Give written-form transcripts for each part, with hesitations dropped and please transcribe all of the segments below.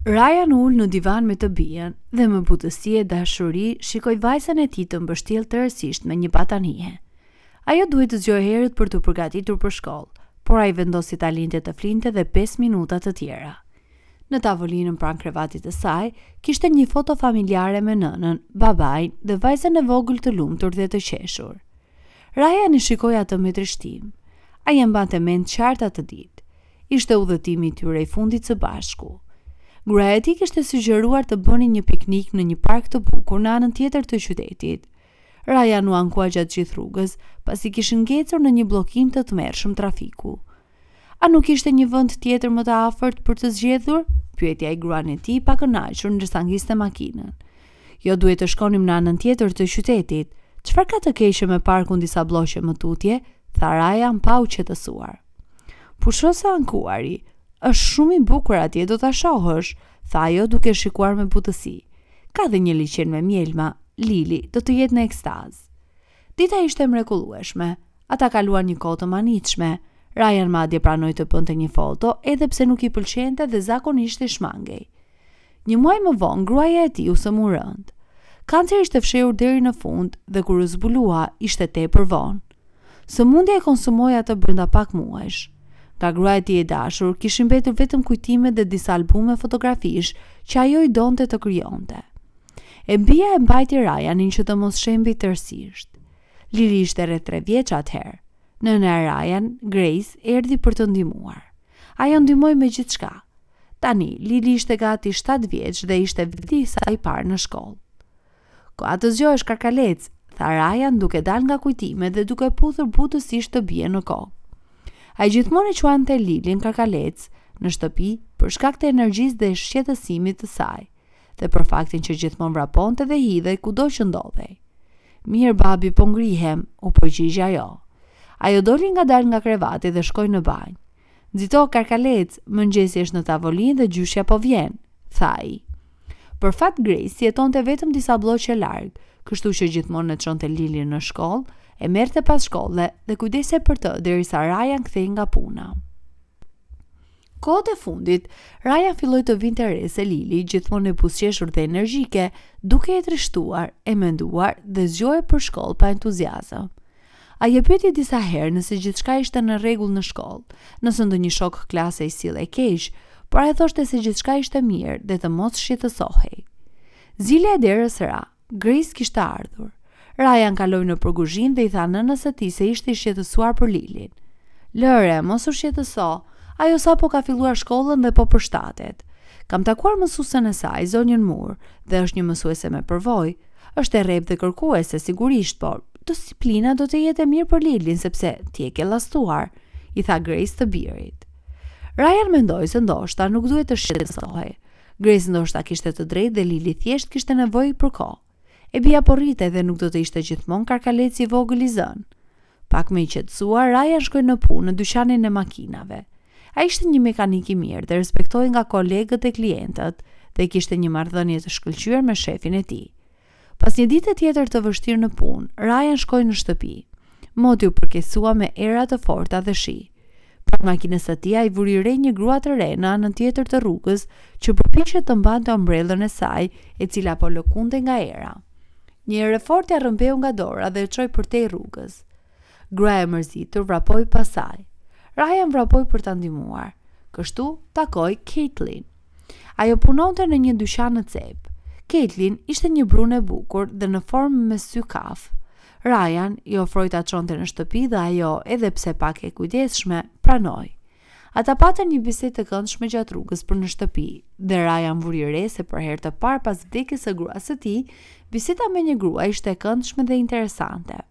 Ryan u ul në divan me të bijën dhe me butësi e dashuri shikoi vajzën e tij të mbështjellë tërësisht me një batanije. Ajo duhej të zgjohej herët për t'u përgatitur për shkollë, por ai vendosi ta linte të flinte dhe 5 minuta të tjera. Në tavolinën pranë krevatit të saj, kishte një foto familjare me nënën, babain dhe vajzën e vogël të lumtur dhe të qeshur. Ryan e shikoi atë me trishtim. Ai e mbante mend qartë atë ditë. Ishte udhëtimi i tyre i fundit së bashku. Gruaja e tij kishte sugjeruar të bënin një piknik në një park të bukur në anën tjetër të qytetit. Ryan u ankua gjatë gjithë rrugës, pasi kishin ngecur në një bllokim të tmerrshëm trafiku. A nuk ishte një vend tjetër më të afërt për të zgjedhur? pyeti ai gruan e tij i pakënaqur ndërsa ngiste makinën. Jo duhej të shkonim në anën tjetër të qytetit. Çfarë ka të keqe me parkun disa blloqe më tutje? tha Ryan pa u qetësuar. Pusho së ankuari. Është shumë i bukur atje, do ta shohësh, tha ajo duke shikuar me butësi. Ka dhe një liqen me mjelma. Lili do të jetë në ekstazë. Dita ishte e mrekullueshme. Ata kaluan një kohë të mahnitshme. Ryan madje pranoi të bënte një foto, edhe pse nuk i pëlqente dhe zakonisht i shmangej. Një muaj më vonë, gruaja e tij u sëmur rëndë. Kanceri ishte fshehur deri në fund dhe kur u zbulua, ishte tepër vonë. Sëmundja e konsumoi atë brenda pak muajsh. Nga gruaja e tij e dashur kishin mbetur vetëm kujtimet dhe disa albume fotografish që ajo i donte të krijonte. E bija e mbajti Ryanin që të mos shembej tërësisht. Lili ishte rreth 3 vjeç atëherë. Nëna e Ryan, Grace, erdhi për të ndihmuar. Ajo ndihmoi me gjithçka. Tani, Lili ishte gati 7 vjeç dhe ishte viti i saj i parë në shkollë. Koha të zgjohesh karkalec, tha Ryan duke dalë nga kujtimet dhe duke puthur butësisht të bijën në kokë. Ai gjithmonë e quante Lilin karkalec në shtëpi për shkak të energjisë dhe shqetësimit të saj dhe për faktin që gjithmonë vraponte dhe hidhej kudo që ndodhej. Mirë, babi, po ngrihem, u përgjigj ajo. Ajo doli ngadalë nga krevati dhe shkoi në banjë. Nxito karkalec, mëngjesi është në tavolinë dhe gjyshja po vjen, tha ai. Për fat Grace jetonte vetëm disa blloqe larg, kështu që gjithmonë e çonte Lilin në shkollë, e merrte pas shkolle dhe kujdesej për të derisa Ryan kthehej nga puna. Kohët e fundit, Ryan filloi të vinte re se Lili, gjithmonë e buzëqeshur dhe energjike, dukej e trishtuar, e menduar dhe zgjohej për shkollë pa entuziazëm. Ai e pyeti disa herë nëse gjithçka ishte në rregull në shkollë, nëse ndonjë shok klase i sillej keq, por ajo thoshte se gjithçka ishte mirë dhe të mos shqetësohej. Zilja e derës ra. Grace kishte ardhur. Ryan kaloi nëpër kuzhinë dhe i tha nënës së tij se ishte i shqetësuar për Lilin. Lëre, mos u shqetëso. Ajo sapo ka filluar shkollën dhe po përshtatet. Kam takuar mësuesen e saj, zonjën Moore, dhe është një mësuese me përvojë. Është e rreptë dhe kërkuese, sigurisht, por disiplina do të jetë e mirë për Lilin sepse ti e ke llastuar, i tha Grace të birit. Ryan mendoi se ndoshta nuk duhet të shqetësohej. Grace ndoshta kishte të drejtë dhe Lili thjesht kishte nevojë për kohë. E bija po rritej dhe nuk do të ishte gjithmonë karkaleci i vogël i zënë. Pak më i qetësuar, Ryan shkoi në punë në dyqanin e makinave. Ai ishte një mekanik i mirë dhe respektohej nga kolegët dhe klientët dhe kishte një marrëdhënie të shkëlqyer me shefin e tij. Pas një dite tjetër të vështirë në punë, Ryan shkoi në shtëpi. Moti u përkeqësua me era të forta dhe shi. Pranë makinës së tij ai vuri re një grua të re në anën tjetër të rrugës që përpiqej të mbante ombrellën e saj, e cila po lëkundej nga era. Një erë e fortë ia rrëmbeu nga dora dhe e çoi përtej rrugës. Gruaja e mërzitur vrapoi pas saj. Ryan vrapoi për ta ndihmuar. Kështu takoi Caitlin. Ajo punonte në një dyqan në cep. Caitlin ishte një brune e bukur dhe në formë me sy kaf. Ryan i ofroi ta çonte në shtëpi dhe ajo, edhe pse pak e kujdesshme, pranoi. Ata patën një bisedë të këndshme gjatë rrugës për në shtëpi dhe Ryan vuri re se për herë të parë pas vdekjes së gruas së tij, biseda me një grua ishte e këndshme dhe interesante.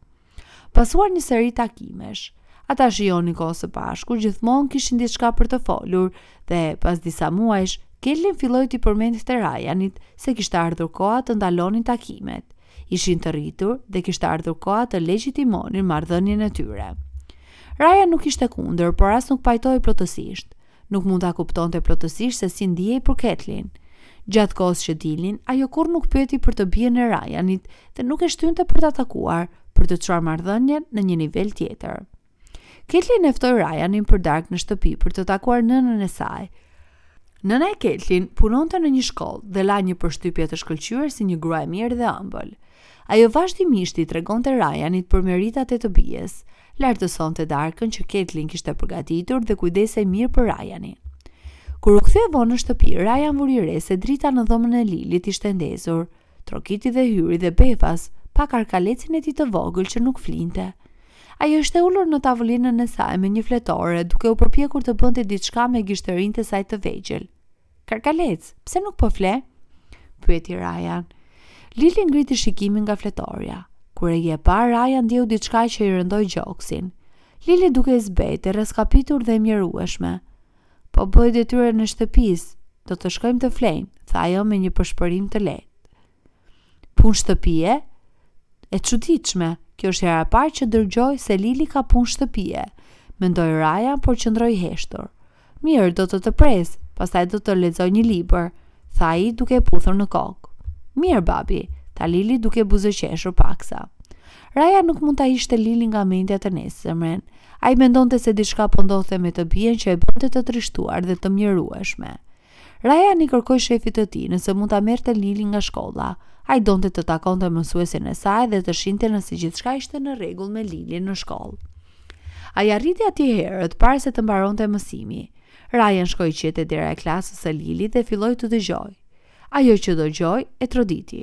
Pasuan një seri takimesh. Ata shijonin kohë së bashku, gjithmonë kishin diçka për të folur dhe pas disa muajsh, Caitlin filloi t'i përmendte Ryanit se kishte ardhur koha të ndalonin takimet. Ishin të rritur dhe kishte ardhur koha të legjitimonin marrëdhënien e tyre. Ryan nuk ishte kundër, por as nuk pajtohej plotësisht. Nuk mund ta kuptonte plotësisht se si ndihej për Caitlin. Gjatë kohës që dilnin, ajo kurrë nuk pyeti për të bijën e Ryanit dhe nuk e shtynte për ta takuar, për të çuar marrëdhënien në një nivel tjetër. Caitlin e ftoi Ryanin për darkë në shtëpi për të takuar nënën e saj. Nëna e Ketlin punonte në një shkollë dhe la një përshtypje të shkëlqyer si një grua e mirë dhe e ëmbël. Ajo vazhdimisht i tregonte Ryanit për meritat e të bijës, lartësonte darkën që Ketlin kishte përgatitur dhe kujdesej mirë për Ryanin. Kur u kthye vonë në shtëpi, Ryan vuri re se drita në dhomën e Lilit ishte ndezur. Trokiti dhe hyri dhe befas pa karkalecin e tij të vogël që nuk flinte. Ajo ishte ulur në tavolinën e saj me një fletore, duke u përpjekur të bënte diçka me gishtërinjtë e saj të vegjël. Karkalec, pse nuk po fle? pyeti Ryan. Lili ngriti shikimin nga fletorja. Kur ai e pa, Ryan ndjeu diçka që i rëndoi gjoksin. Lili dukej e zbehtë, e rraskapitur dhe e mjerueshme. Po bëj detyrën e shtëpisë, do të shkojmë të flejmë, tha ajo me një pëshpërimë të lehtë. Punë shtëpie? E çuditshme, kjo është hera e parë që dëgjoj se Lili ka punë shtëpie, mendoi Ryan, por qëndroi i heshtur. Mirë, do të të pres, pastaj do të lexoj një libër, tha ai duke e puthur në kokë. Mirë, babi, tha Lili duke buzëqeshur paksa. Ryan nuk mund ta hiqte Lilin nga mendja të nesërmen. Ai mendonte se diçka po ndodhte me të bijën që e bënte të trishtuar dhe të mjerueshme. Ryan i kërkoi shefit të tij nëse mund ta merrte Lilin nga shkolla. Ai donte të takonte mësuesen e saj dhe të shihte nëse gjithçka ishte në rregull me Lilin në shkollë. Ai arriti atje herët, para se të mbaronte mësimi. Ryan shkoi i qetë te dera e klasës së Lilit dhe filloi të dëgjojë. Ajo që dëgjoi e tronditi.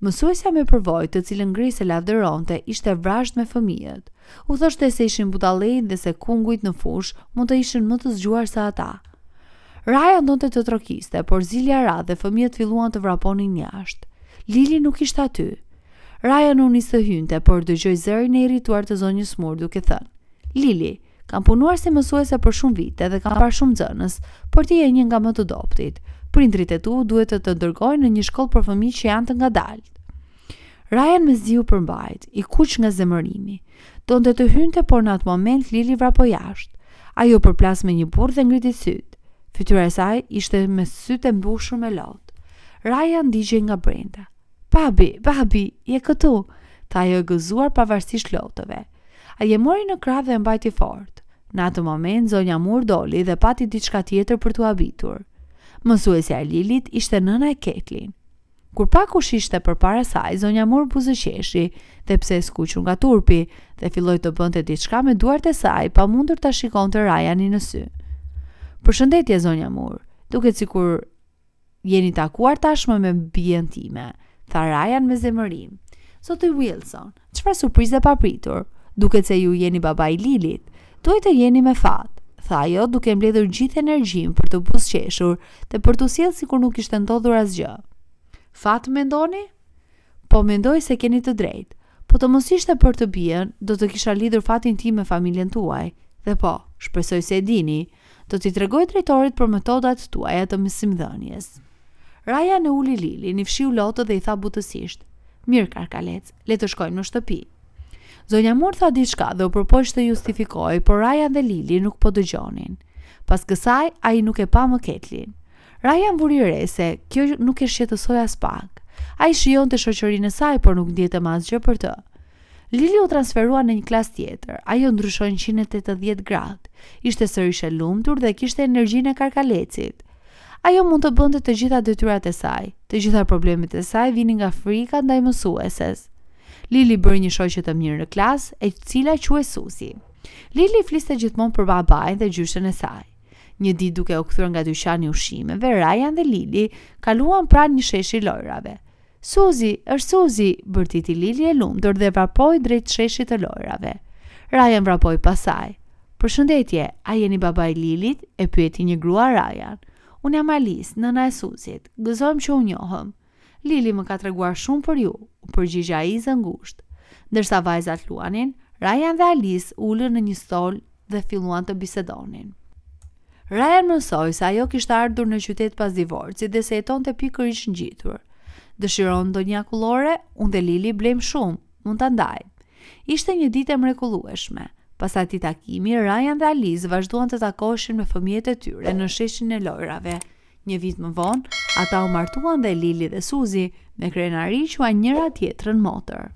Mësuesja me përvojë, të cilën Grace e lavdëronte, ishte e vrazhdë me fëmijët. U thoshte se ishin budallenj dhe se kungujt në fushë mund të ishin më të zgjuar se ata. Ryan donte të trokiste, por zilja ra dhe fëmijët filluan të vraponin jashtë. Lili nuk ishte aty. Ryan u nis të hynte, por dëgjoi zërin e irrituar të zonjës Moore duke thënë, Lili, Kam punuar si mësuese për shumë vite dhe kam parë shumë nxënës, por ti je një nga më të dobëtit. Prindërit e tu duhet të të dërgojnë në një shkollë për fëmijë që janë të ngadaltë. Ryan mezi u përmbajt, i kuq nga zemërimi. Donte të hynte, por në atë moment Lili vrapoi jashtë. Ajo u përplas me një burrë dhe ngriti sytë. Fytyra e saj ishte me sytë e mbushur me lot. Ryan digjej nga brenda. Babi, babi, je këtu, tha ajo e gëzuar pavarësisht lotëve. Ai e mori në krahë dhe e mbajti fort. Në atë moment zonja Moore doli dhe pati diçka tjetër për t'u habitur. Mësuesja e Lilit ishte nëna e Ketlin. Kur pa kush ishte përpara saj, zonja Moore buzëqeshi, dhe pse e skuqur nga turpi, dhe filloi të bënte diçka me duart e saj, pa mundur ta shikonte Ryanin në sy. Përshëndetje zonja Moore, duket sikur Jeni takuar tashmë me bijën time, tha Ryan me zemërim. Zoti Wilson, çfarë surprize e papritur! Duket se ju jeni babai i Lilit. Duhet të jeni me fat, tha ajo duke mbledhur gjithë energjinë për të buzëqeshur dhe për t'u sjellë sikur nuk kishte ndodhur asgjë. Fat mendoni? Po mendoj se keni të drejtë. Po të mos ishte për të bijën, do të kisha lidhur fatin tim me familjen tuaj. Dhe po, shpresoj se e dini, do t'i tregoj drejtorit për metodat tuaja të mësimdhënies. Ryan e uli Lilin, i fshiu lotët dhe i tha butësisht, Mirë, karkalec, le të shkojmë në shtëpi. Zonja Moore tha diçka dhe u përpoq të justifikohej, por Ryan dhe Lili nuk po dëgjonin. Pas kësaj, ai nuk e pa më Ketlin. Ryan vuri re se kjo nuk e shqetësoi aspak. Ai shijonte shoqërinë e saj, por nuk ndjente më asgjë për të. Lili u transferua në një klasë tjetër. Ajo ndryshoi 180 gradë. Ishte sërish e lumtur dhe kishte energjinë e karkalecit. Ajo mund të bënte të gjitha detyrat e saj. Të gjitha problemet e saj vinin nga frika ndaj mësueses. Lili bëri një shoqe të mirë në klasë, e cila quhej Suzi. Lili fliste gjithmonë për babain dhe gjyshen e saj. Një ditë duke u kthyer nga dyqani i ushqimeve, Ryan dhe Lili kaluan pranë një sheshi lojrave. Suzi, është Suzi, bërtiti Lili e lumtur dhe vrapoi drejt sheshit të lojrave. Ryan vrapoi pas saj. Përshëndetje, a jeni babai i Lilit? e pyeti një grua Ryan. Unë jam Alice, nëna e Suzit. Gëzohem që u njohëm. Lili më ka treguar shumë për ju, u përgjigj ai i zëngushtë. Ndërsa vajzat luanin, Ryan dhe Alice u ulën në një stol dhe filluan të bisedonin. Ryan mësoi se ajo kishte ardhur në qytet pas divorcit dhe se jetonte pikërisht ngjitur. Dëshiron ndonjë akullore? Unë dhe Lili blejmë shumë, mund ta ndajmë. Ishte një ditë e mrekullueshme. Pas atij takimi, Ryan dhe Alice vazhduan të takoheshin me fëmijët e tyre në sheshin e lojrave. Një vit më vonë, ata u martuan dhe Lili dhe Suzi me krenari quajnë njëra tjetrën motër.